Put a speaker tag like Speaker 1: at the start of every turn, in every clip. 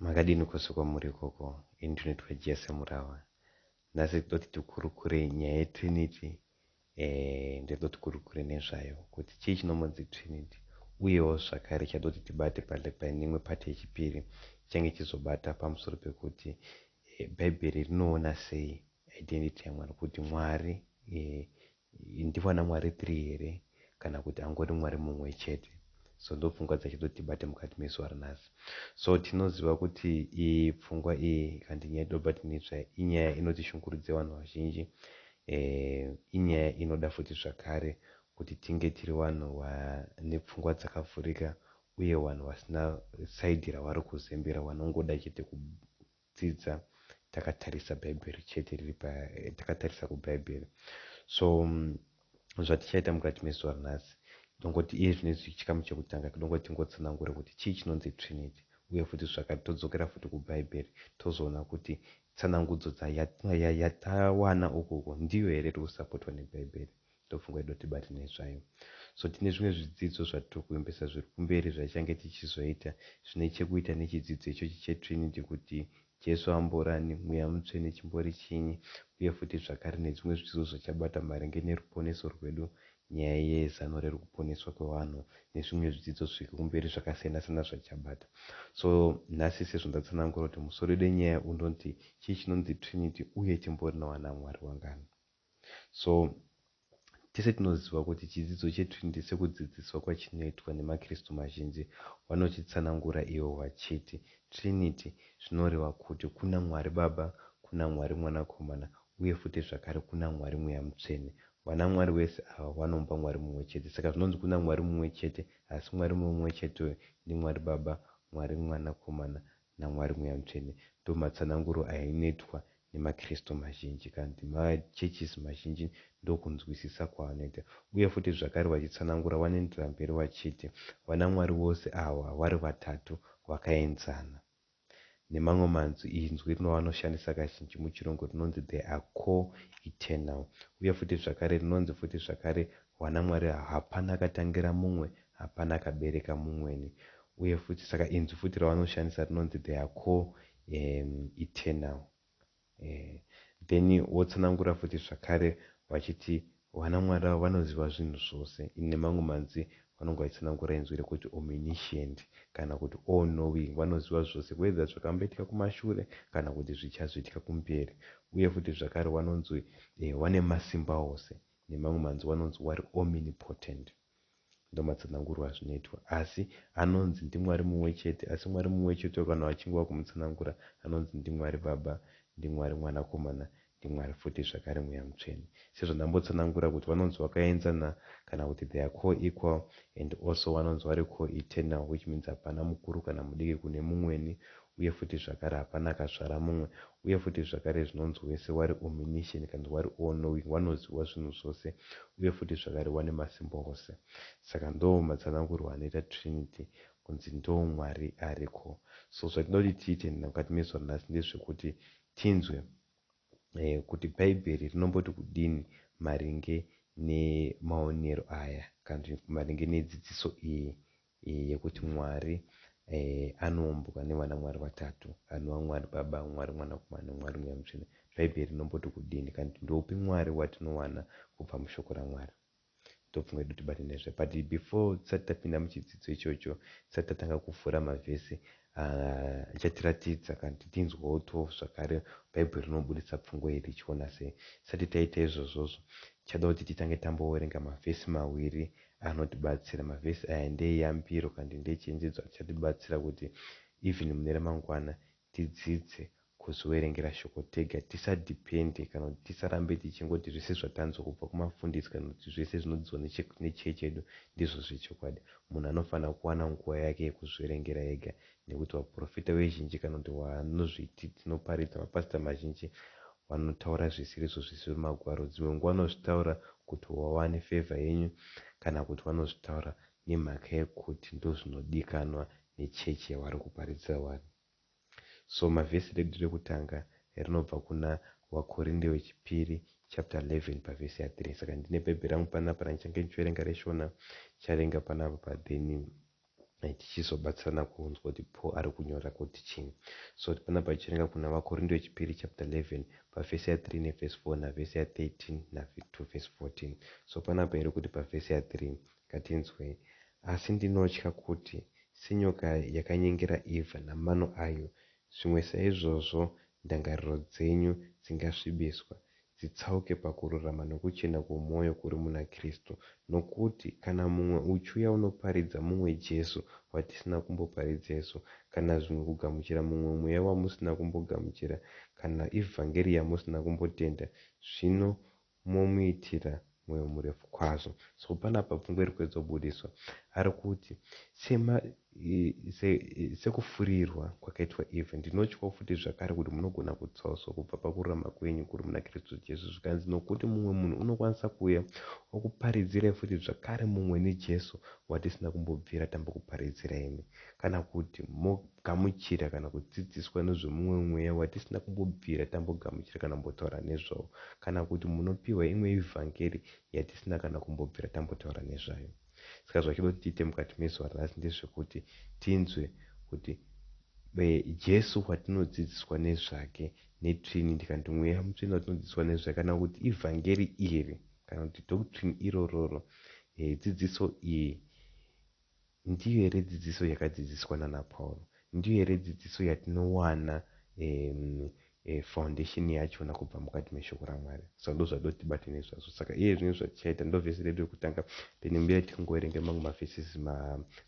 Speaker 1: Makadini kwose kwamuri ikoko? Ini ndinoitwa Jesse Murawa. Nhasi toti tikurukure nyaya yeTrinity, ndinoda tikurukure nezvayo kuti chii chinombonzi Trinity, uyewo zvakare chadoti tibate pane imwe pati yechipiri ichange ichizobata pamusoro pekuti Bhaibheri rinoona sei identity yaMwari, kuti Mwari ndivana Mwari 3 here kana kuti angori Mwari mumwe chete. So ndopfungwa dzachitoti tibate mukati mezuva ranhasi. So tinoziva kuti iyi pfungwa iyi kandi nyaya inobatanidzwa inyaya inotishungurudza vanhu vazhinji, inyaya inoda futi zvakare kuti tinge tiri vanhu vane pfungwa dzakavhurika uye vanhu vasina side ravari kuzembera, vanongoda chete kudzidza takatarisa Bhaibheri chete, riri takatarisa kuBhaibheri. So zvatichaita mukati mezuva ranhasi, tongoti iye zvinezvi chikamu chekutanga tinongoti tingotsanangure kuti chii chinonzi Trinity, uye futi zvakare todzokera futi kuBhaibheri, tozoona kuti tsanangudzo yatawana ukoko ndiyo here iri kusapotwa neBhaibheri. Ndopfungwa yedu tibate nezvayo. So tine zvimwe zvidzidzo zvatiri kuvimbisa zviri kumberi zvachange tichizoita zvine chekuita nechidzidzo ichochi cheTrinity, kuti Jesu amborani, Mweya Mutsvene chimbori chinyi, uye futi zvakare nedzimwe zvidzidzo zvachabata maringe neruponeso rwedu, nyaya yezano rerekuponeswa kwevanhu, nezvimwe zvidzidzo zviri kumberi zvakasiyana-siyana zvachabata. So nhasi, sezvo ndatsanangura kuti musoro wedu wenyaya unoti chii chinonzi Trinity uye timbori nawana Mwari wangani. So tese tinoziva kuti chidzidzo cheTrinity, sekudzidziswa kwachinoitwa nemaKristu mazhinji, vanochitsanangura ivo vachiti Trinity zvinoreva kuti kuna Mwari Baba, kuna Mwari Mwanakomana, uye futi zvakare kuna Mwari Mweya Mutsvene. Vana Mwari wese ava vanomba Mwari mumwe chete. Saka zvinonzi kuna Mwari mumwe chete, asi Mwari mumwe chete uyu ndiMwari Baba, Mwari Mwanakomana naMwari Mweya Mutsvene. Ndomatsananguro ainoitwa nemaKristu mazhinji kana kuti machurches mazhinji, ndokunzwisisa kwaanoita. Uye futi zvakare vachitsanangura vanoendera mberi vachiti vana Mwari vose ava vari vatatu vakaenzana. Nemamwe manzwi, inzwi rinovanoshandisa kazhinji muchirungu rinonzi they are co-eternal. Uye futi zvakare rinonzi futi zvakare vana Mwari hapana akatangira mumwe, hapana akabereka mumweni. Uye futi saka inzwi futi ravanoshandisa rinonzi they are co-eternal. Then wotsanangura futi zvakare vachiti vana Mwari ava vanoziva zvinhu zvose. Nemamwe manzwi vanonge vachitsanangura inzwi rekuti omniscient kana kuti all knowing. Vanoziva zvose, whether zvakamboitika kumashure kana kuti zvichazoitika kumberi. Uye futi zvakare vanonzi vane masimba ose. Nemamwe manzwi vanonzi vari omnipotent. Ndomatsanangurwa azvinoitwa, asi anonzi ndiMwari mumwe chete. Asi Mwari mumwe chete kana vachinge vakumutsanangura anonzi ndiMwari Baba, ndiMwari Mwanakomana, ndiMwari futi zvakare Mweya Mutsvene. Sezvandambotsanangura kuti vanonzi vakaenzana kana kuti they are co-equal, and also vanonzi vari co-eternal, which means hapana mukuru kana mudiki kune mumweni, uye futi zvakare hapana akazvara mumwe, uye futi zvakare zvinonzi wese wari omniscient kana wari all knowing, vanoziva zvinhu zvose, uye futi zvakare wane masimba ose. Saka ndo matsanangurwo anoita Trinity, kunzi ndo Mwari ariko. So zvatinoda kuti tiite mukati mezuva ranhasi ndezvekuti tinzwe kuti Bhaibheri rinomboti kudini maringe nemaonero aya kana kuti maringe nedzidziso iyi yekuti Mwari anoumbwa nevana Mwari vatatu, anova Mwari Baba, Mwari Mwanakomana neMwari Mweya Mutsvene. Bhaibheri rinomboti kudini kana kuti ndoupi Mwari watinowana kubva mushoko raMwari? Ndopfungwa yedu tibate nezve. But before tisati tapinda muchidzidzo ichocho, tisati tatanga kuvhura mavhesi achatiratidza kana kuti tinzwawo to zvakare Bhaibheri rinobudisa pfungwa iri richiona sei, tisati taita izvozvozvo, tichada kuti titange tamboverenga mavhesi maviri anotibatsira. Mavhesi aya ndeyambiro kana kuti ndechenjedzo achatibatsira kuti even mune ramangwana tidzidze kuzviverengera shoko tega, tisadhipende kana kuti tisarambe tichingoti zvese zvatanzwa kubva kumafundisi kana kuti zvese zvinodzidzwa nechechi yedu ndizvo zvechokwadi. Munhu anofanira kuwana nguva yake yekuzviverengera ega, nekuti vaprofita vezhinji kana kuti vanozviti tinoparidza, mapasita mazhinji, vanotaura zvisirizvo, zvisiri mumagwaro. Dzimwe nguva vanozvitaura kuti wawane favour yenyu kana kuti vanozvitaura nemhaka yekuti ndozvinodikanwa nechechi yavari kuparidzira vari. So mavhesi redu rekutanga rinobva kuna Vakorinde wechipiri chapter 11 pavhesi ya3. Saka ndine Bhaibheri rangu panapa randichange ndichiverenga reShona, charenga panapa, then Tichizobatsirana kunzwa kuti Paul ari kunyora kuti chii. So panapa tichiverenga kuna vaKorinto yechipiri chapter 11 pavhesi ya3 nevhesi 4 navhesi ya13 to vhesi 14. So panapa iri kuti pavhesi ya3, ngatinzwei: "Asi ndinotya kuti senyoka yakanyengera Evha namano ayo, zvimwe saizvozvo ndangariro dzenyu dzingasvibiswa, dzitsauke pakururama nokuchena kwomwoyo kuri muna Kristu. Nokuti kana mumwe uchiuya unoparidza mumwe Jesu watisina kumboparidza isu, kana zvimwe kugamuchira mumwe mweya wamusina kumbogamuchira, kana ivhangeri yamusina kumbotenda, zvino momuitira mwoyo murefu kwazvo." So panapa pfungwa iri kuedza kubudiswa, ari kuti sekufurirwa kwakaitwa Eve, ndinotyawo futi zvakare kuti munogona kutsauswa kubva pakururama kwenyu kuri muna Kristu Jesu. Zvikanzi, nokuti mumwe munhu unokwanisa kuuya okuparidzirai futi zvakare mumwe neJesu watisina kumbobvira tambokuparidzira imi, kana kuti mogamuchira kana kudzidziswa nezvemumwe mweya watisina kumbobvira tambogamuchira kana kumbotaura nezvawo, kana kuti munopiwa imwe ivhangeri yatisina kana kumbobvira tambotaura nezvayo. Saka zvachida kuti tiite mukati mezuva ranhasi ndezvekuti tinzwe kuti Jesu watinodzidziswa nezvake neTrinity, kana kuti Mweya Mutsvene watinodzidziswa nezvake, kana kuti ivhangeri iri, kana kuti doctrine irororo, dzidziso iyi, ndiyo here dzidziso yakadzidziswa nana Pauro? Ndiyo here dzidziso yatinowana foundation yachona kubva mukati meshoko raMwari? Saka ndo zvado tibate nezvazvo. Saka iye zvino zvatichaita, ndo vhesi redu yekutanga. Then mbira tingoverenga mamwe mavhesisi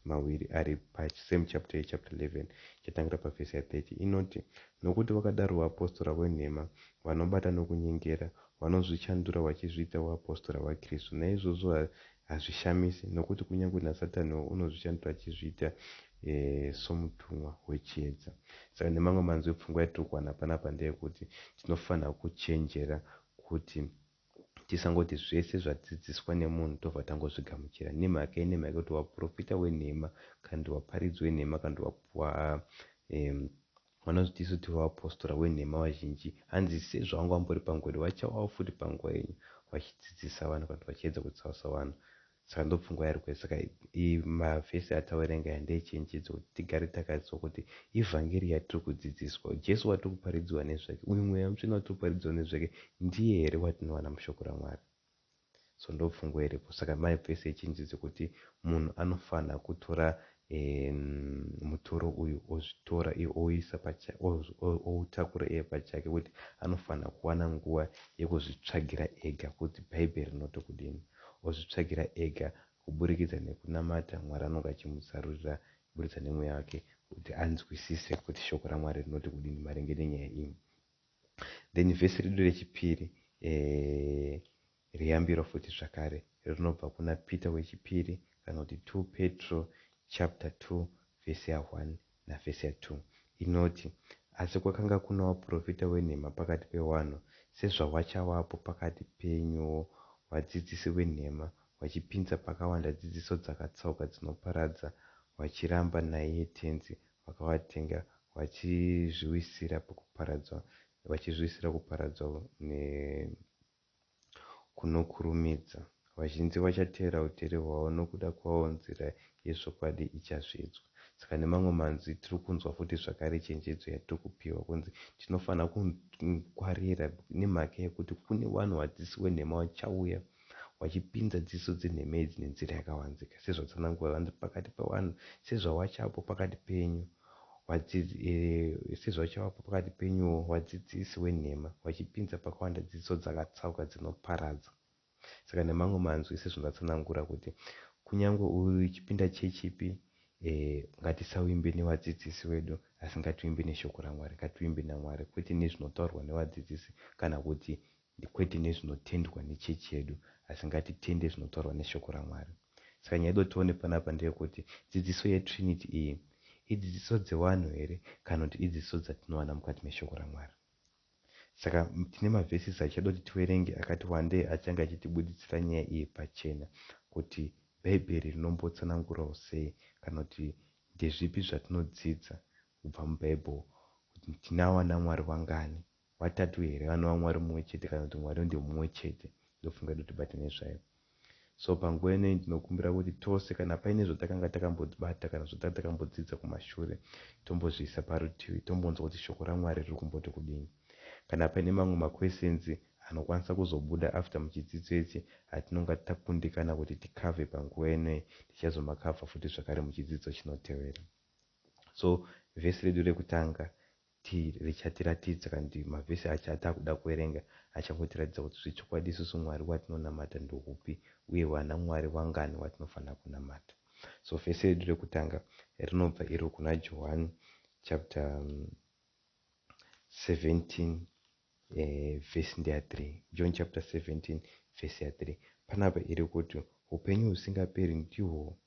Speaker 1: maviri ari pasame chapter, yechapter 11, chatangira pavhesi ya30. Inoti, "Nokuti vakadaro vaapostora wenhema, vanobata nokunyengera, vanozvichandura vachizviita vaapostora vaKristu. Naizvozvo hazvishamisi, nokuti kunyange naSataniwo unozvishandura achizviita somutumwa wechiedza." Saka nemamwe manzwi, pfungwa yatiri kuwana panapa ndeyekuti tinofanira kuchenjera kuti tisangoti zvese zvadzidziswa nemunhu tobva tangozvigamuchira. Nemhaka yei? Nemhaka yekuti vaprofita wenhema, kana kuti vaparidzi wenhema, kana kuti vanozviti isu tiri vaapostora wenhema vazhinji, hanzi sezvavanga vambori panguva yedu, vachavawo futi panguva yenyu, vachidzidzisa vanhu kana kuti vachiedza kutsausa vanhu. Saka ndopfungwa yari kuya. Saka mavhesi ataverenga aya ndeyechenjedzo kuti tigare takaziva kuti ivhangeri yatiri kudzidziswa, Jesu watiri kuparidziwa nezvake uyu, Mweya Mutsvene watiri kuparidziwa nezvake, ndiye here watinowana mushoko raMwari? So ndopfungwa iripo. Saka mavhesi echenjedzo kuti munhu anofanira kutora mutoro uyu, ozvitora iye, oisa outakura iye pachake, kuti anofanira kuwana nguva yekuzvitsvagira ega kuti Bhaibheri rinoti kudini, ozvitsvagira ega kuburikidza nekunamata. Mwari anonge achimuzarurira kuburikidza nemweya wake kuti anzwisise kuti shoko raMwari rinoti kudini maringe nenyaya iyi. Then vhesi redu rechipiri, riyambiro futi zvakare, rinobva kuna Peter wechipiri, kana kuti 2 Petro chapter 2, vhesi ya1 navhesi ya2. Inoti, "Asi kwakanga kuna vaprofita wenhema pakati pevanhu, sezvawachavapo pakati penyuwo vadzidzisi venhema, vachipinza pakawanda dzidziso dzakatsauka dzinoparadza, vachiramba naiye Tenzi vakavatenga, vachizviwisira kuparadzwa, vachizviwisira kuparadzwa kunokurumidza. Vazhinji vachateera utere hwavo, nokuda kwavo nzira yezvokwadi ichazvidzwa." Saka nemamwe manzwi, tiri kunzwa futi zvakare chenjedzo yatiri kupiwa kunzi tinofanira kungwarira nemhaka yekuti kune vanhu vadzidzisi wenhema vachauya vachipinza dzidziso dzenhema idzi nenzira yakavanzika, sezvatsanangura vanzi pakati pevanhu, sezvavachapo pakati penyu sezvachavapo pakati penyuwo vadzidzisi wenhema, vachipinza pakawanda dzidziso dzakatsauka dzinoparadza. Saka nemamwe manzwi, sezvandatsanangura kuti kunyange uchipinda chechipi, ngatisavimbe nevadzidzisi vedu, asi ngativimbe neshoko raMwari, ngativimbe naMwari, kwete nezvinotaurwa nevadzidzisi, kana kuti kwete nezvinotendwa nechechi yedu, asi ngatitende zvinotaurwa neshoko raMwari. Saka nyaya yedu tione panapa ndeyekuti dzidziso yeTrinity iyi idzidziso dzevanhu here, kana kuti idzidziso dzatinowana mukati meshoko raMwari? Saka tine mavhesisi achada kuti tiverenge akati wandei achange achitibuditsira nyaya iyi pachena, kuti Bhaibheri rinombotsanangurawo sei, kana kuti ndezvipi zvatinodzidza kubva muBhaibheri, kuti tinawana Mwari wangani, vatatu here vanova Mwari mumwe chete, kana kuti Mwari ndemumwe chete. Ndofunga kuti tibate nezvayo. So panguva inoyi ndinokumbira kuti tose kana paine zvatakanga takambobata kana zvatanga takambodzidza kumashure tombozviisa parutivi tombonzwa kuti shoko raMwari riri kumboti kudini. Kana paine mamwe maquestions anokwanisa kuzobuda after muchidzidzo ichi atinonga takundikana kuti tikavhe panguva inoyi tichazomakavha futi zvakare muchidzidzo chinotevera. So vhesi redu rekutanga richatiratidza kana kuti mavhesi acho atakuda kuverenga achangotiratidza kuti zvechokwadi isusu Mwari watinonamata ndoupi uye vana Mwari wangani watinofanira kunamata. So vhesi redu rekutanga rinobva iro kuna Johani chapter 17 vhesi ndeya 3. John chapter 17 vhesi ya 3. Panapa iri kuti upenyu husingaperi ndihwo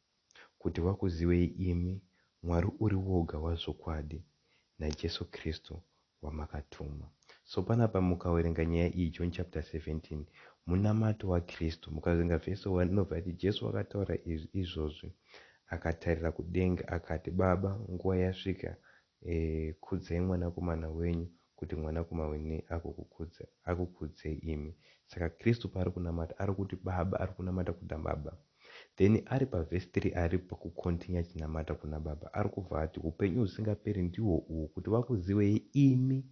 Speaker 1: kuti vakuziwei imi, Mwari uri woga wazvokwadi, naJesu Kristu wamakatuma. So panapa mukawerenga nyaya iyi John chapter 17 munamato waKristu mukaverenga vhesi 1 inobva yati Jesu wakataura izvi izvozvi akatarira kudenga akati Baba nguva yasvika e, kudzai mwanakomana wenyu kuti mwanakomana wenyu agokukudza akukudzei imi. Saka Kristu paari kunamata ari kuti Baba ari kunamata kuna Baba. Then ari pavhesi 3 ari pakukontinya achinamata kuna Baba ari kubva ati upenyu husingaperi ndihwo uhu kuti vakuziwei imi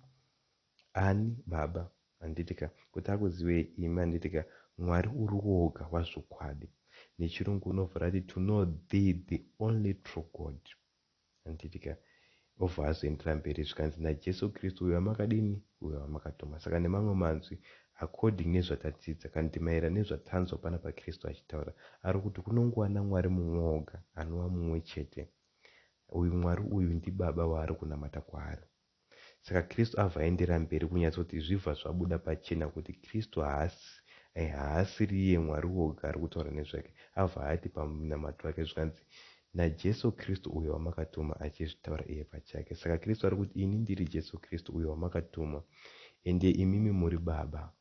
Speaker 1: ani Baba handitika kuti akuziwei imi handitika Mwari uri woga wazvokwadi. Nechirungu unobva rati to know thee the only true God. Handitika obva azoendera mberi zvikanzi naJesu Kristu uyo wamakadini uyo wamakatuma. Saka nemamwe manzwi according nezvatadzidza kana kuti maererano nezvatanzwa panapa Kristu achitaura ari kuti kunongova naMwari mumwe woga anova mumwe chete. Uyu Mwari uyu ndibaba waari kunamata kwaari. Saka Kristu abva aendera mberi kunyatsoti zvibva zvabuda pachena kuti Kristu haasi eh, haasiri iye Mwari woga ari kutaura nezvake. Abva ati pamunamato wake zvikanzi naJesu Kristu uyo wamakatuma achizvitaura iye pachake. Saka Kristu ari kuti ini ndiri Jesu Kristu uyo wamakatuma ende imimi muri Baba.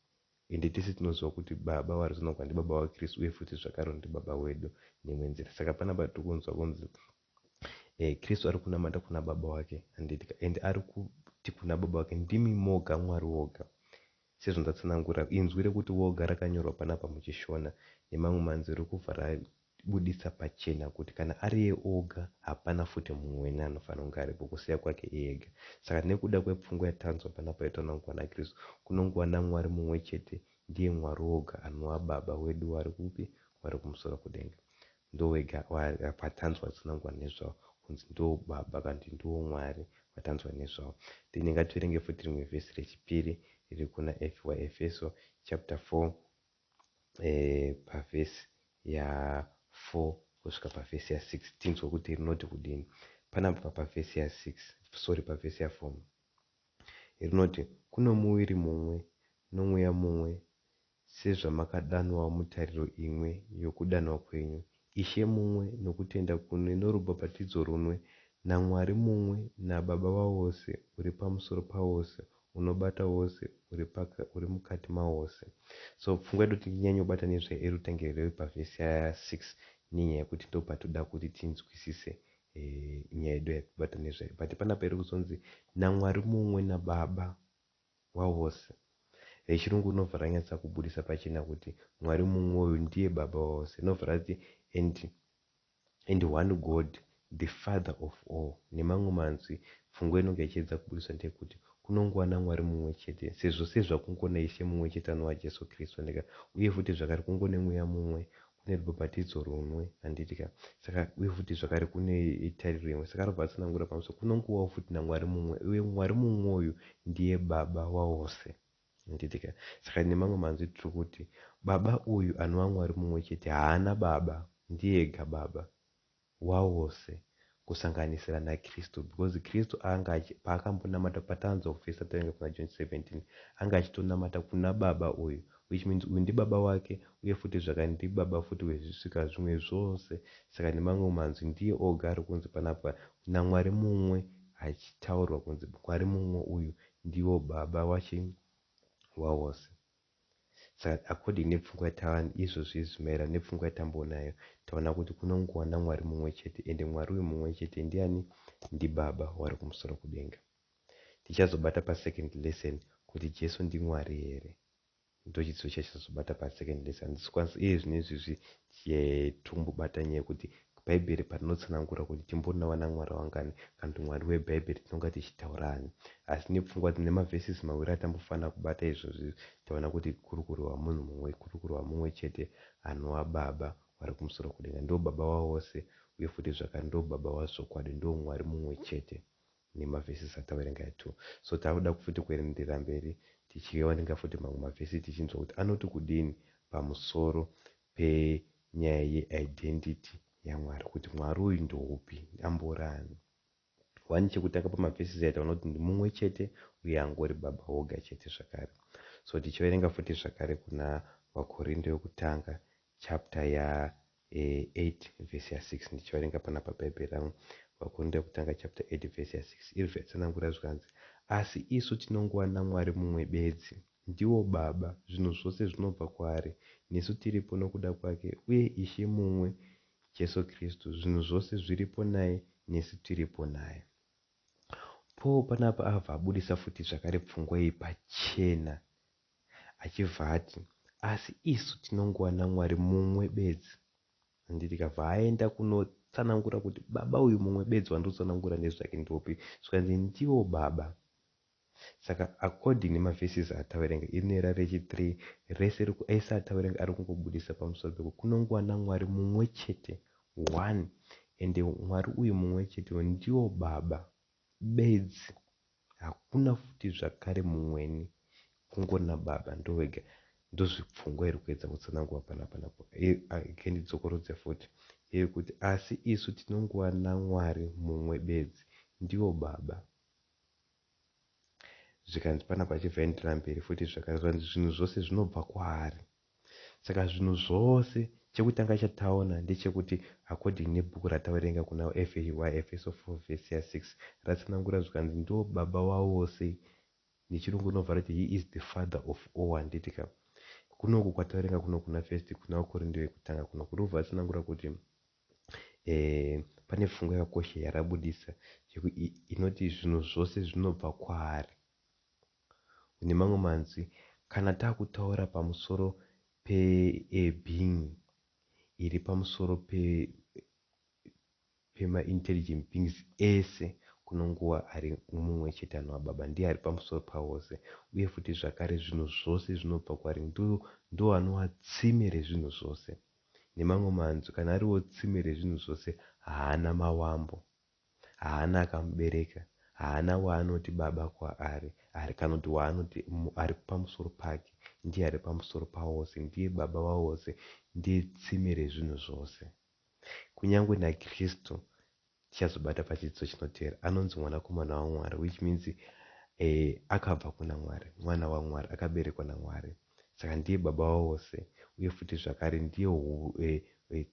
Speaker 1: Ende tese tinoziva kuti Baba vari ndibaba vaKristu uye futi zvakare ndibaba wedu neimwe nzira. Saka panapa tiri kunzwa kunzi Kristu ari kunamata kuna Baba wake handitika ende ari kuti kuna Baba wake ndimi moga Mwari woga. Sezvandatsanangura inzwi rekuti woga rakanyorwa panapa muchishona nemamwe manzwi riri kubva rabudisa pachena kuti kana ari iye oga hapana futi mumwe wene anofanira kunge aripo kusiya kwake iye ega. Saka nekuda kwepfungwa yatanzwa panapa yatsanangurwa naKristu kunongova naMwari mumwe chete ndiye Mwari woga anova Baba wedu vari kupi vari kumusoro kudenga. Ndowega patanzwa tsanangurwa nezvawo kunzi ndo Baba kana kuti ndo Mwari vatanzwa nezvawo. Then ngativerenge futi rimwe vhesi rechipiri riri kuna waEfeso chapter 4 pavhesi ya 4 kusvika pavhesi ya 6 tinzwe kuti rinoti kudini. Panapa pavhesi ya 6 sorry pavhesi ya 4 rinoti kuno muviri mumwe nomweya mumwe sezvamakadanwawo mutariro imwe yokudanwa kwenyu Ishe mumwe nokutenda kumwe norubhabhatidzo rumwe naMwari mumwe naBaba vavose uri pamusoro pavose unobata vose uri mukati mavose. So pfungwa yedu kuti tinyanyobata nezvayo iri kutangira reve pavhesi ya 6 nenyaya yekuti ndopatoda kuti tinzwisise nyaya yedu yatibata nezvayo. But panapa iri kuzonzi naMwari mumwe naBaba wavose. Rechirungu rinobva ranyatsa kubudisa pachena kuti Mwari mumwe uyu ndiye Baba vavose. Rinobva rati and one God the father of all. Nemamwe manzwi pfungwa inonge ichiedza kubudiswa ndeyekuti kunongova naMwari mumwe chete sezvo sezvakungona Ishe mumwe chete anova Jesu Kristu andika uye futi zvakare kungone mweya mumwe kune rubhabhatidzo rumwe handitika saka uye futi zvakare kune tariro imwe saka arobva atsanangura pamusoro kunongovawo futi naMwari mumwe uye Mwari mumwe uyu ndiye Baba wavose handitika saka nemamwe manzwi tiri kuti Baba uyu anova Mwari mumwe chete haana baba ndiye ega Baba wavose kusanganisira naKristu because Kristu anga paakambonamata patanzwa kufesa tainge kuna John 17 anga achitonamata kuna Baba uyu which means uyu ndibaba wake uye futi zvakare ndibaba futi wezvisika zvimwe zvose. Saka nemamwe manzwi ndiye oga ari kunzi panapa naMwari mumwe achitaurwa kunzi Mwari mumwe uyu ndiwo Baba wachi wavose. Saka according nepfungwa yatava izvozvi izvi maererano nepfungwa yatambonayo taona kuti kunongova naMwari mumwe chete ende Mwari uyu mumwe chete ndiani ndibaba wari kumusoro kudenga. Tichazobata pasecond lesson kuti Jesu ndiMwari here. Ndochidzidzo chachizobata pasecond lesson. Handisi kwanisa iye zvino izvizvi tombobata nyaya yekuti Bhaibheri parinotsanangura kuti timbori navanamwari vangani kana kuti Mwari weBhaibheri tinonga tichitaura ani. Asi nepfungwa nemavhesisi maviri atambofanira kubata izvozvi taona kuti kuri kurehwa munhu mumwe, kuri kurehwa mumwe chete anova Baba vari kumusoro kudenga. Ndivo Baba vavose uye futi zvakare ndivo Baba vazvokwadi, ndivo Mwari mumwe chete nemavhesisi ataverenga aya 2. So takuda futi kuenderera mberi tichiverenga futi mamwe mavhesi tichinzwa kuti anoti kudini pamusoro penyaya yeidentity yaMwari kuti Mwari uyu ndoupi ambori ani. One chekutanga pamavhesisi aya taona kuti ndimumwe chete uye angori Baba voga chete zvakare. So tichiverenga futi zvakare kuna VaKorindo yokutanga chapter ya 8 vhesi ya 6 ndichiverenga panapa Bhaibheri rangu. VaKorindo yokutanga chapter 8 vhesi ya 6 iri yatsanangura zvikanzi, asi isu tinongova naMwari mumwe bedzi, ndiwo Baba, zvinhu zvose zvinobva kwaari, nesu tiripo nokuda kwake, uye Ishe mumwe, Jesu Kristu, zvinhu zvose zviripo naye, nesu tiripo naye. Paul panapa abva abudisa futi zvakare pfungwa iyi pachena achibva ati, asi isu tinongova naMwari mumwe bedzi. Handiti kabva aenda kunotsanangura kuti Baba uyu mumwe bedzi wandotsanangura nezvake ndopi, zvikanzi ndiwo Baba. Saka according nemaverses ataverenga iri rechi 3 rese ese ataverenga ari kungobudisa pamusoro pekuti kunongova naMwari mumwe chete, one, ende Mwari uyu mumwe chete ndiwo Baba bedzi, hakuna futi zvakare mumweni, kungori naBaba ndowega. Ndozvipfungwa iri kuedza kutsanangura panapa napo. Kendidzokorodze futi yekuti asi isu tinongova naMwari mumwe bedzi, ndiwo Baba. Zvikanzi panapa achibva aenderera mberi futi zvakare zvikanzi zvinhu zvose zvinobva kwaari. Saka zvinhu zvose chekutanga chataona ndechekuti according nebhuku rataverenga kuna Efeso 4 vhesi ya 6 ratsanangura zvikanzi ndiwo Baba wavose, nechirungu rinobva rati he is the father of all. Handiti ka kunoku kwataverenga kuno kuna first kuna Vakorinto yekutanga kuno kurubva atsanangura kuti pane pfungwa yakakosha yarabudisa inoti zvinhu zvose zvinobva kwaari. Nemamwe manzwi, kana takutaura pamusoro pebeing iri pamusoro pemaintelligent beings ese, kunongova ari mumwe chete anova Baba, ndiye ari pamusoro pavose, uye futi zvakare zvinhu zvose zvinobva kwaari, ndo anova tsime rezvinhu zvose. Nemamwe manzwi, kana ariwo tsime rezvinhu zvose, haana mawambo, haana akamubereka, haana waanoti baba kwaari ari kana kuti waanoti ari pamusoro pake. Ndiye ari pamusoro pavose, ndiye Baba vavose, ndiye tsime rezvinhu zvose. Kunyange naKristu tichazobata pachidzidzo chinotevera, anonzi mwanakomana waMwari, which means akabva kuna Mwari, mwana waMwari, akaberekwa naMwari. Saka ndiye Baba vavose, uye futi zvakare ndiye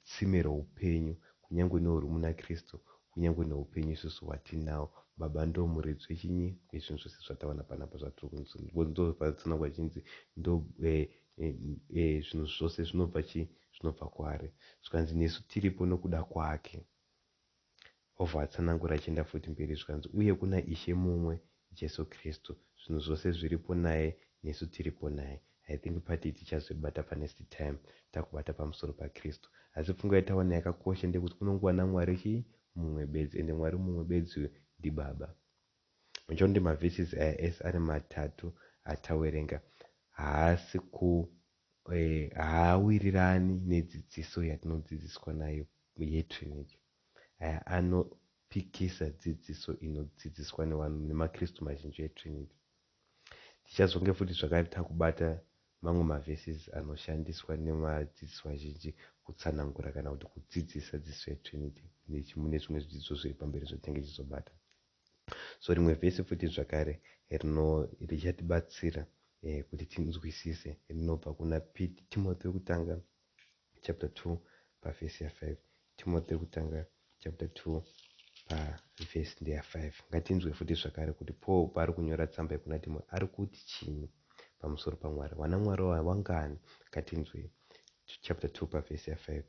Speaker 1: tsime reupenyu, kunyange neuri muna Kristu, kunyange neupenyu isusu hwatinawo. Baba ndo muridzi wechinyi wezvinhu zvose zvataona panapa zvatiri kunzi ndo patsanangura chinzi ndo zvinhu zvose zvinobva chii, zvinobva kwaari. Zvikanzi nesu tiripo nokuda kwake. Obva atsanangura achienda futi mberi zvikanzi uye kuna Ishe mumwe, Jesu Kristu, zvinhu zvose zviripo naye, nesu tiripo naye. I think pati tichazoibata panext time takubata pamusoro paKristu. Asi pfungwa yataona yakakosha ndekuti kunongova naMwari chii, mumwe bedzi, ende Mwari mumwe bedzi uyu ndiBaba. Muchiona kuti mavhesisi aya ese ari matatu atawerenga haasi ku haawirirani nedzidziso yatinodzidziswa nayo yeTrinity. Aya anopikisa dzidziso inodzidziswa nevanhu nemaKristu mazhinji eTrinity. Tichazonge futi zvakare takubata mamwe mavhesisi anoshandiswa nemadzidzisi vazhinji kutsanangura kana kuti kudzidzisa dzidziso yeTrinity mune zvimwe zvidzidzo zviri pamberi zvatinenge tichizobata. So rimwe vhesi futi zvakare richatibatsira kuti tinzwisise rinobva kuna Timothy wekutanga chapter 2 pavhesi ya 5. Timothy wekutanga chapter 2 pavhesi ndeya 5. Ngatinzwe futi zvakare kuti Paul paari kunyora tsamba yekuna Timothy ari kuti chii pamusoro paMwari, wana Mwari wangani. Ngatinzwe chapter 2 pavhesi ya 5.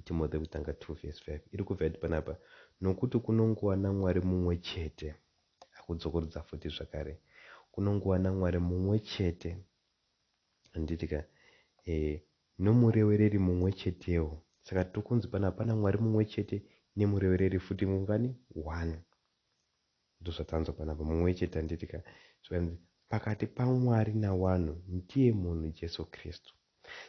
Speaker 1: Timothy wekutanga 2 vhesi 5 iri kubva yati panapa, nokuti kunongova naMwari mumwe chete. Akudzokorodza futi zvakare, kunongova naMwari mumwe chete. Handiti ka? E, nomurevereri mumwe chetewo. Saka tiri kunzi pana pana Mwari mumwe chete nemurevereri futi mungani? One. Ndozvatanzwa panapa, mumwe chete, handiti ka? Zvikanzi pakati paMwari nawanhu ndiye munhu Jesu Kristu.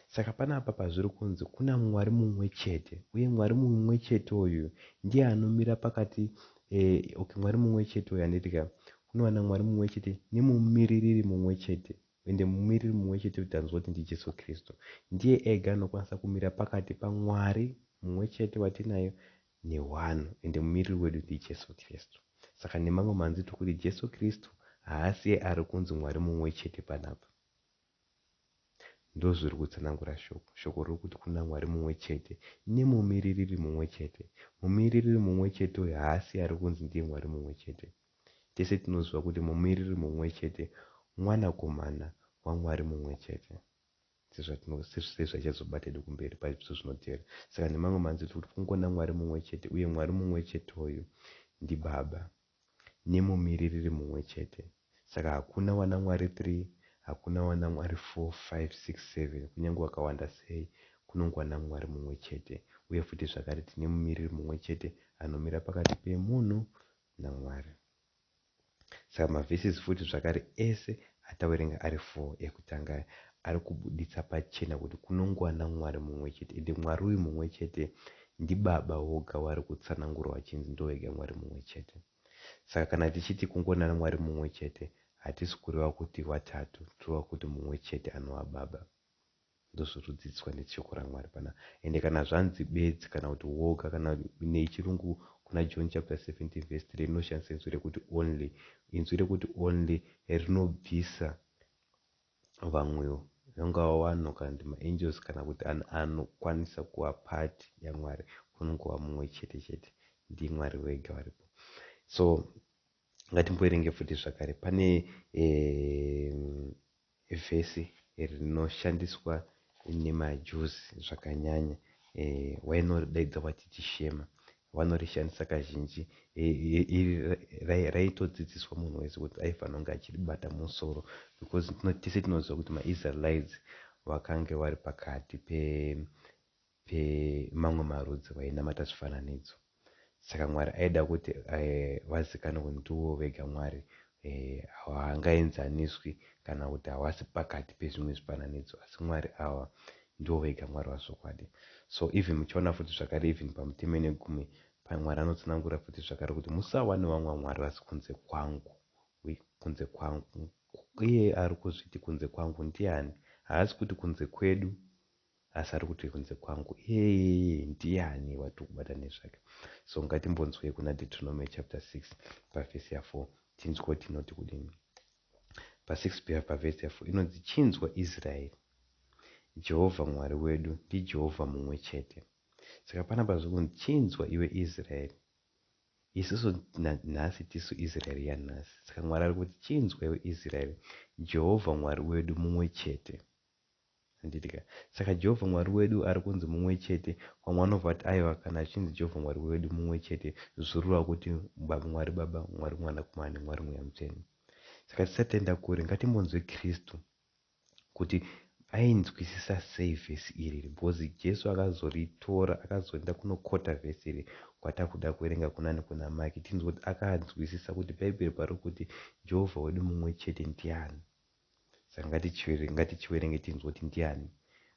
Speaker 1: Saka panapa pazviri kunzi kuna Mwari mumwe chete, uye Mwari mumwe chete uyu ndiye anomira pakati eh, okay, Mwari mumwe chete uyu, handiti ka? Kunowana Mwari mumwe chete nemumiririri mumwe chete, ende mumiriri mumwe chete kuti tanzwa kuti ndiJesu Kristu. Ndiye ega anokwanisa kumira pakati paMwari mumwe chete watinayo nehwanhu, ende mumiriri wedu ndiJesu Kristu. Saka nemamwe manzwi tiri kuti Jesu Kristu haasiye ari kunzi Mwari mumwe chete panapa. Ndozviri kutsanangura shoko. Shoko riri kuti kuna Mwari mumwe chete nemumiririri mumwe chete. Mumiririri mumwe chete uyu haasi ari kunzi ndiye Mwari mumwe chete. Tese tinoziva kuti mumiriri mumwe chete mwanakomana waMwari mumwe chete. Sezvachazobata edu kumberi pazvidzidzo zvinotevera. Saka nemamwe manzwi tiri kuti kungona Mwari mumwe chete uye Mwari mumwe chete uyu ndiBaba nemumiririri mumwe chete. Saka hakuna wana Mwari 3, hakuna wana Mwari 4, 5, 6, 7, kunyange wakawanda sei, kunongova Mwari mumwe chete. Uye futi zvakare tine mumiriri mumwe chete anomira pakati pemunhu naMwari. Saka mavhesisi futi zvakare ese atawerenga ari 4 ekutanga ari kubuditsa pachena kuti kunongova naMwari mumwe chete, ende Mwari uyu mumwe chete ndiBaba woga wari kutsanangurwa vachinzi ndowega Mwari mumwe chete. Saka kana tichiti kungona naMwari mumwe chete, hatisi kureva kuti watatu, tireva kuti mumwe chete anova Baba. Ndozviri kudzidziswa neshoko raMwari pana. Ende kana zvanzi bedzi kana kuti woga, kana nechirungu kuna John chapter 17 verse 3 rinoshandisa inzwi rekuti only. Inzwi rekuti only rinobvisa vamwewo, vangava vanhu kana kuti maangels kana kuti anokwanisa kuva part yaMwari, kunongova mumwe chete chete, ndiMwari wega varipo. So ngatimboerenge futi zvakare pane vhesi rinoshandiswa nemaJuzi zvakanyanya, wainoridaidza wachiti Shema. Vanorishandisa kazhinji, iri raitodzidziswa munhu wese kuti aifanira kunge achiribata musoro, because tese tinoziva kuti maIsraelites vakange vari pakati pemamwe marudzi vainamata zvifananidzo. Saka Mwari aida kuti vazikanwe kuti ndivo vega Mwari, havangaenzaniswi kana kuti havasi pakati pezvimwe zvifananidzo, asi Mwari ava ndivo vega Mwari wazvokwadi. So even muchiona futi zvakare, even pamutemo negumi, Mwari anotsanangura futi zvakare kuti musawa nevamwe Mwari vasi kunze kwangu, kunze kwangu. Iye ari kuzviti kunze kwangu ndiani? Haasi kuti kunze kwedu, asi ari kuti kunze kwangu. Iyeye ndiani watiri kubata nezvake? So ngatimbonzwei kuna Deuteronomy chapter 6 pavhesi ya4, tinzwe kuti inoti kudini. Pa6 pavhesi ya4 inonzi, chinzwa Israeri, Jehovha Mwari wedu ndiJehovha mumwe chete. Saka panapa zvikunzi chinzwa iwe Israeri. Isusu nhasi tisu Israeri yanhasi. Saka Mwari ari kuti chinzwa iwe Israeri, Jehovha Mwari wedu mumwe chete. Handiti ka? Saka Jehovha Mwari wedu ari kunzi mumwe chete. Vamwe vanobva vati aiwa, kana achinzi Jehovha Mwari wedu mumwe chete, zvoreva kuti Mwari Baba, Mwari Mwanakomana neMwari Mweya Mutsvene. Saka tisati taenda kure, ngatimbonzwe Kristu kuti ainzwisisa sei vhesi iri, because Jesu akazoritora, akazoenda kunokota vhesi iri kwatakuda kuverenga kunani, kuna Maki, tinzwe kuti akanzwisisa kuti Bhaibheri pari kuti Jehovha wedu mumwe chete ndiani. Saka ngatichiverenge tinzwe kuti ndiani,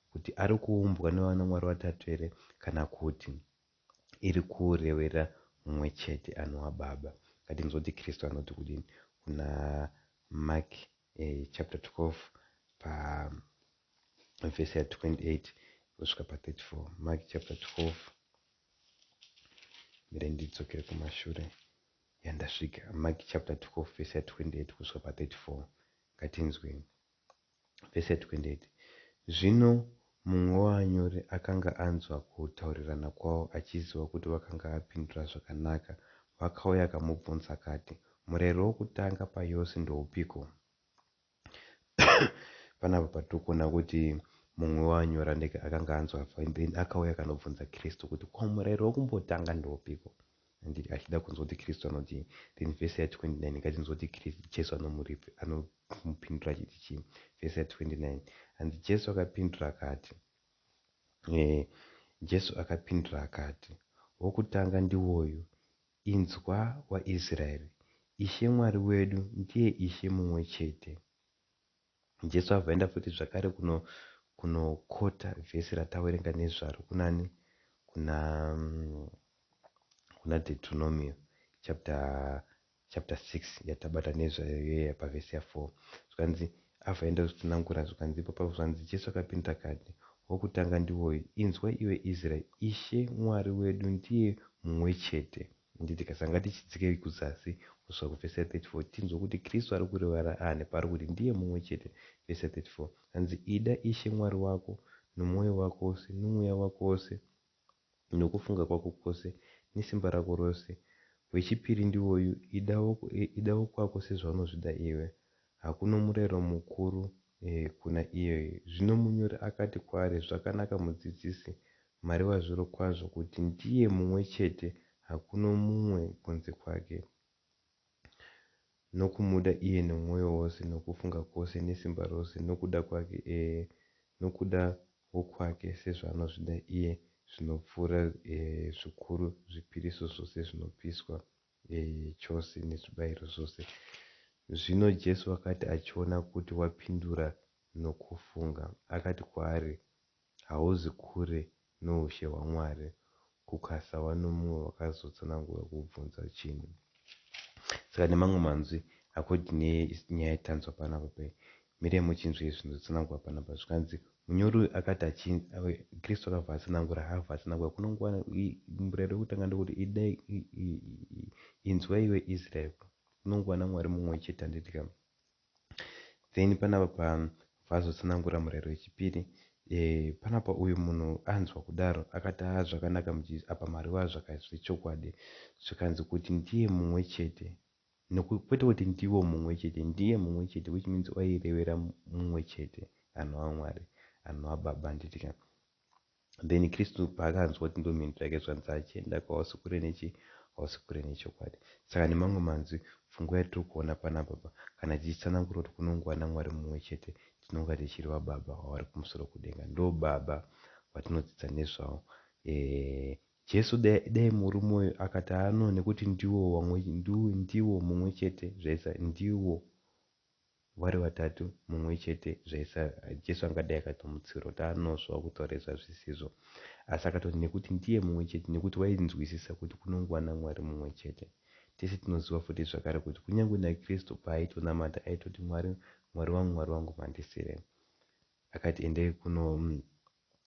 Speaker 1: kuti ari kuumbwa nevana Mwari vatatu here, kana kuti iri kurevera mumwe chete anova Baba. Ngatinzwe kuti Kristu anoti kudini kuna Mark chapter 12 pa vhesi ya 28 kusvika pa 34. Mark chapter 12, mire ndidzokere kumashure yandasvika. Mark chapter 12 vhesi ya 28 kusvika pa 34. Ngatinzweni vhesi ya 28. Zvino mumwe wavanyori akanga anzwa kutaurirana kwavo, achiziva kuti vakanga apindura zvakanaka, vakauya akamubvunza akati, murayiro wokutanga payose ndoupiko? Panapa patiri kuona kuti mumwe wavanyori akanga anzwa, then akauya akanobvunza Kristu kuti ko murayiro wokumbotanga ndoupiko? Handiti achida kunzwa kuti Kristu anotii. Then vhesi ya 29, ngatinzwa kuti Jesu anomupindura achiti chii. Vhesi ya 29, hanzi Jesu akapindura akati, Jesu akapindura akati, wokutanga ndiwoyu, inzwa waIsraeri, Ishe Mwari wedu ndiye Ishe mumwe chete. Jesu abva aenda futi zvakare kunokota vhesi ratawerenga nezvaro kunani? Kuna Deuteronomio chapter 6 yatabata nezvayo iyoyo pavhesi ya4. Zvikanzi abva aenda kuzvitsanangura, zvikanzi ipapo, zvanzi Jesu akapindura akati, wokutanga ndiwoyu, inzwa iwe Israeri, Ishe Mwari wedu ndiye mumwe chete. Nditi kasanga tichidzike kuzasi kusvika kuvhesi ya34, tinzwa kuti Kristu ari kurevara ani paari kuti ndiye mumwe chete. Vhesi ya34, hanzi ida Ishe Mwari wako nomwoyo wako wose, nomweya wako wose, nokufunga kwako kwose, nesimba rako rose. Wechipiri ndiwoyu, ida wokwako sezvaunozvida iwe. Hakuna murayiro mukuru kuna iyoyo. Zvino munyori akati kwaari, zvakanaka mudzidzisi, mareva zvirokwazvo kuti ndiye mumwe chete, hakuna mumwe kunze kwake, nokumuda iye nomwoyo wose, nokufunga kwose, nesimba rose, nokuda kwake, nokuda wokwake sezvaanozvida iye, zvinopfuura zvikuru zvipiriso zvose zvinopiswa chose nezvibayiro zvose. Zvino Jesu akati achiona kuti wapindura nokufunga, akati kwaari, hauzi kure noushe hwaMwari. Kukasava nomumwe wakazotsanangura kubvunza chinhu. Saka nemamwe manzwi, according nenyaya yatanzwa panapa pai, mirei muchinzwe zvinotsanangurwa panapa. Zvikanzi munyori uyu akati Kristu akabva atsanangura, abva atsanangura kunongwana murayiro wekutanga ndekuti idai, inzwa iwe Israeri, kunongwana Mwari mumwe chete, handiti ka? Then panapa pavazotsanangura murayiro wechipiri, panapa uyu munhu anzwa kudaro akati, aa, zvakanaka apa mareva zvechokwadi. Zvikanzi kuti ndiye mumwe chete, kwete kuti ndiwo mumwe chete, ndiye mumwe chete, which means wairevera mumwe chete anova Mwari, anova Baba, handiti ka? Then Kristu paakanzwa kuti ndomhinduro yake, zvanzi achienda kwausi kure nechi, hausi kure nechokwadi. Saka nemamwe manzwi, pfungwa yatiri kuona panapa pa, kana tichitsanangura kuti kunongova Mwari mumwe chete, tinonga tichireva Baba wavari kumusoro kudenga. Ndo Baba watinodzidza nezvavo. Jesu dai murume uyu akati ano nekuti ndiwo mumwe chete, zvaisa ndiwo vari vatatu mumwe chete, zvaisa Jesu angadai akatomutsiura kuti anozva kutaura izvo hazvisizvo. Asi akatoti nekuti ndiye mumwe chete, nekuti wainzwisisa kuti kunongova naMwari mumwe chete. Tese tinoziva futi zvakare kuti kunyange naKristu paaitonamata aitoti, Mwari, Mwari wangu, Mwari wangu, mandisirei? Akati endei kuno,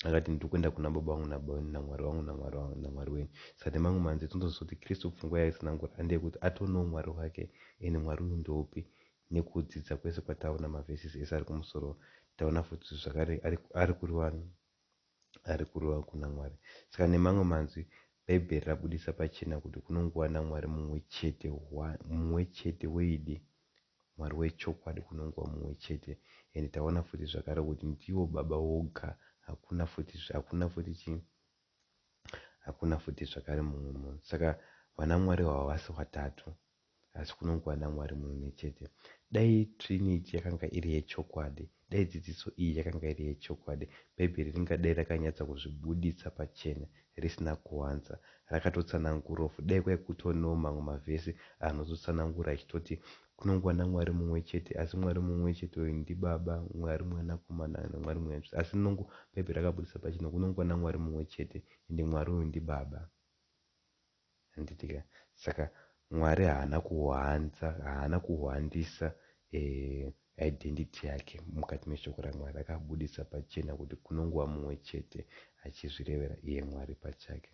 Speaker 1: akati ndiri kuenda kuna Baba vangu naMwari wangu naMwari wenyu. Saka nemamwe manzwi tinotoziva kuti Kristu pfungwa yaitsanangura ndeyekuti atonewo Mwari wake, ende Mwari uyu ndoupi? Nekudzidza kwese kwataona, mavhesisi ese ari kumusoro, taona futi zvakare ari kureva kuna Mwari. Saka nemamwe manzwi, Bhaibheri rabudisa pachena kuti kunongova naMwari mumwe chete, mumwe chete weidi, Mwari wechokwadi, kunongova mumwe chete. Ende taona futi zvakare kuti ndiwo Baba woga, hakuna futi chii, hakuna futi zvakare mumwe munhu. Saka vana Mwari havasi vatatu, asi kunongova naMwari mumwe chete. Dai Trinity yakanga iri yechokwadi, dai dzidziso iyi yakanga iri yechokwadi, Bhaibheri ringadai rakanyatsa kuzvibuditsa pachena risina kuwanza, rakatotsanangurawo. Dai kwai kutonewo mamwe mavhesi anototsanangura achitoti kunongova naMwari mumwe chete, asi Mwari mumwe chete uyu ndiBaba, Mwari Mwanakomana naMwari Mweya. Asi nongo Bhaibheri rakabudisa pachena kunongova naMwari mumwe chete, ende Mwari uyu ndiBaba, handitika? Saka Mwari haana kuhwanza, haana kuhwandisa identity yake mukati meshoko raMwari. Akabudisa pachena kuti kunongova mumwe chete, achizvirevera iye Mwari pachake.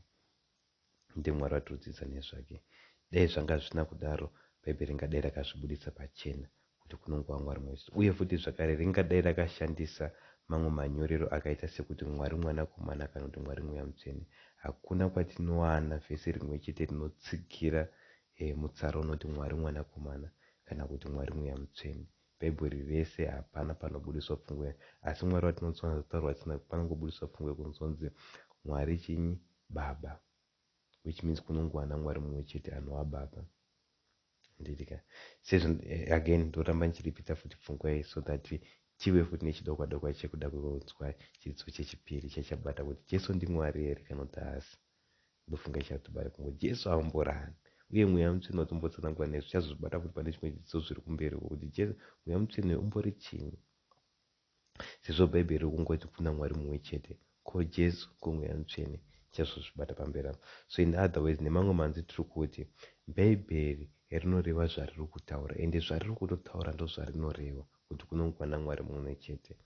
Speaker 1: Ndimwari watinodzidza nezvake. Dai zvanga zvisina kudaro, Bhaibheri ringadai rakazvibudisa pachena kuti kunongova Mwari mumwe chete, uye futi zvakare ringadai rakashandisa mamwe manyorero akaita sekuti Mwari Mwanakomana kana kuti Mwari Mweya Mutsvene. Hakuna kwatinowana vhesi rimwe chete rinotsigira mutsara unoti Mwari Mwanakomana kana kuti Mwari Mweya Mutsvene. Bhaibheri rese hapana panobudiswa pfungwa, asi Mwari watinotsona taurwa tisina, panongobudiswa pfungwa yekunzonzi Mwari chinyi? Baba. Which means kunongova naMwari mumwe chete anova Baba. Handiti ka? Sezvo again ndoramba ndichiripita futi pfungwa iyi so that tive futi nechidokwadokwa chekuda kunzwa chidzidzo chechipiri chachabata kuti Jesu ndiMwari here kana kuti haasi. Ndofunga ichatobata pfungwa Jesu aumborani uye Mweya Mutsvene watombotsanangura nezvo tichazozvibata futi pane chimwe chidzidzo zviri kumberi uko kuti Jesu Mweya Mutsvene umbori chinyi. Sezvo Bhaibheri riri kungoti kuna Mwari mumwe chete, ko Jesu, ko Mweya Mutsvene, tichazozvibata pamberi apo. So in other words, nemamwe manzwi tiri kuti Bhaibheri rinoreva zvariri kutaura, ende zvariri kutotaura ndozvarinoreva, kuti kunongova naMwari mumwe chete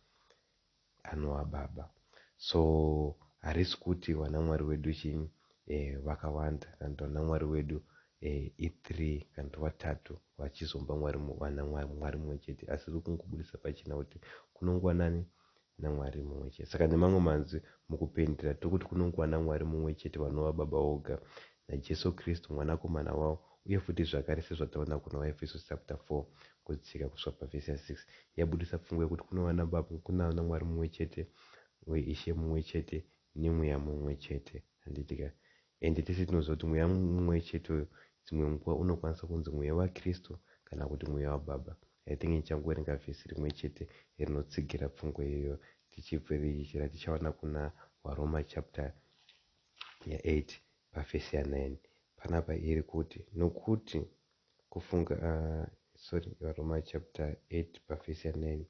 Speaker 1: anova Baba. So harisi kuti vanaMwari wedu chinyi vakawanda, kana kuti vanaMwari wedu i3 kana kuti vatatu vachizomba Mwari vana Mwari mumwe chete, asi riri kungobudisa pachena kuti kunongova nani naMwari mumwe chete. Saka nemamwe manzwi mukupendera tiri kuti kunongova naMwari mumwe chete vanova Baba voga naJesu Kristu mwanakomana wavo, uye futi zvakare sezvataona kuna vaEfeso chapter 4 kudzika kusvika pavhesi ya 6 yabudisa pfungwa yekuti kunova naBaba kuna naMwari mumwe chete, Ishe mumwe chete nemweya mumwe chete, handiti ka? Ende tese tinoziva kuti mweya mumwe chete uyu dzimwe nguva unokwanisa kunzi mweya waKristu kana kuti mweya waBaba. I think ndichangoverenga vhesi rimwe chete rinotsigira pfungwa iyoyo tichibva ratichawana kuna vaRoma chapter ya8 pavhesi ya9. Panapa iri kuti nokuti kufunga sorry vaRoma chapter 8 pavhesi ya9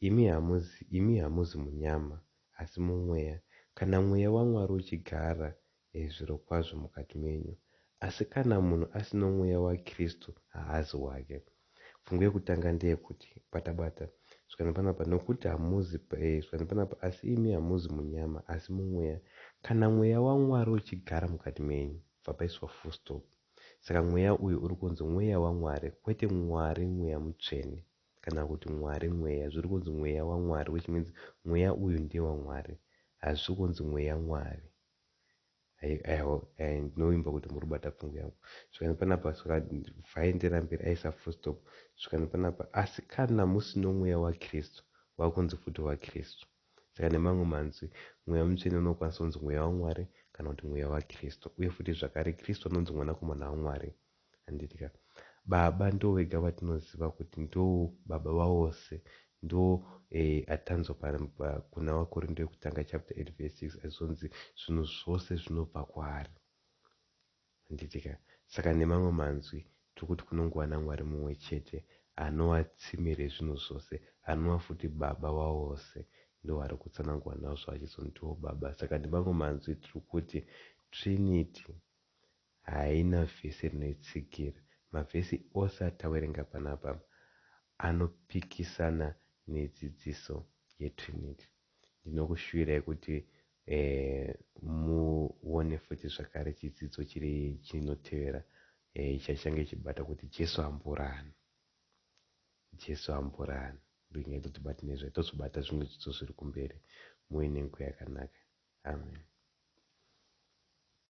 Speaker 1: imi hamuzi imi hamuzi munyama asi mumweya kana mweya waMwari uchigara zvirokwazvo mukati menyu. Asi kana munhu asino mweya waKristu haazi wake. Pfungwa yekutanga ndeyekuti bata-bata zvikanzi panapa nokuti hamuzi zvikanzi panapa asi imi hamuzi munyama asi mumweya kana mweya waMwari uchigara mukati menyu bva paiswa full stop. Saka mweya uyu uri kunzi mweya waMwari kwete Mwari mweya mutsvene kana kuti Mwari mweya zviri kunzi mweya waMwari which means mweya uyu ndewaMwari hazvisi kunzi mweya Mwari. Ndinovimba kuti muri kubata pfungwa yangu. Zvikanzi panapa vaendera mberi aisa full stop. Zvikanzi panapa asi kana musino mweya waKristu wakunzi futi waKristu. Saka nemamwe manzwi mweya mutsvene unokwanisa kunzi mweya waMwari kana kuti mweya waKristu. Uye futi zvakare Kristu anonzi mwanakomana waMwari. Handiti ka? Baba ndo vega vatinoziva kuti ndo baba vaose ndo atanzwa kuna vaKorinto yekutanga chapter 8 verse 6 azonzi zvinhu zvose zvinobva kwaari. Handiti ka? Saka nemamwe manzwi tiri kuti kunongova naMwari mumwe chete anova tsime rezvinhu zvose, anova futi baba vaose ndo vari kutsanangurwa nazvo achizonzi ndiwo baba. Saka nemamwe manzwi tiri kuti Trinity haina vhesi rinoitsigira. Mavhesi ose atawerenga panapa anopikisana nedzidziso yeTrinity. Ndinokushuvirai kuti muone futi zvakare chidzidzo chiri chinotevera chachange chibata kuti Jesu amborani. Jesu amborani. Ndonyaya totibata nezvayo tozobata zvimwe zvidzidzo zviri kumberi. Muve nenguva yakanaka. Amen.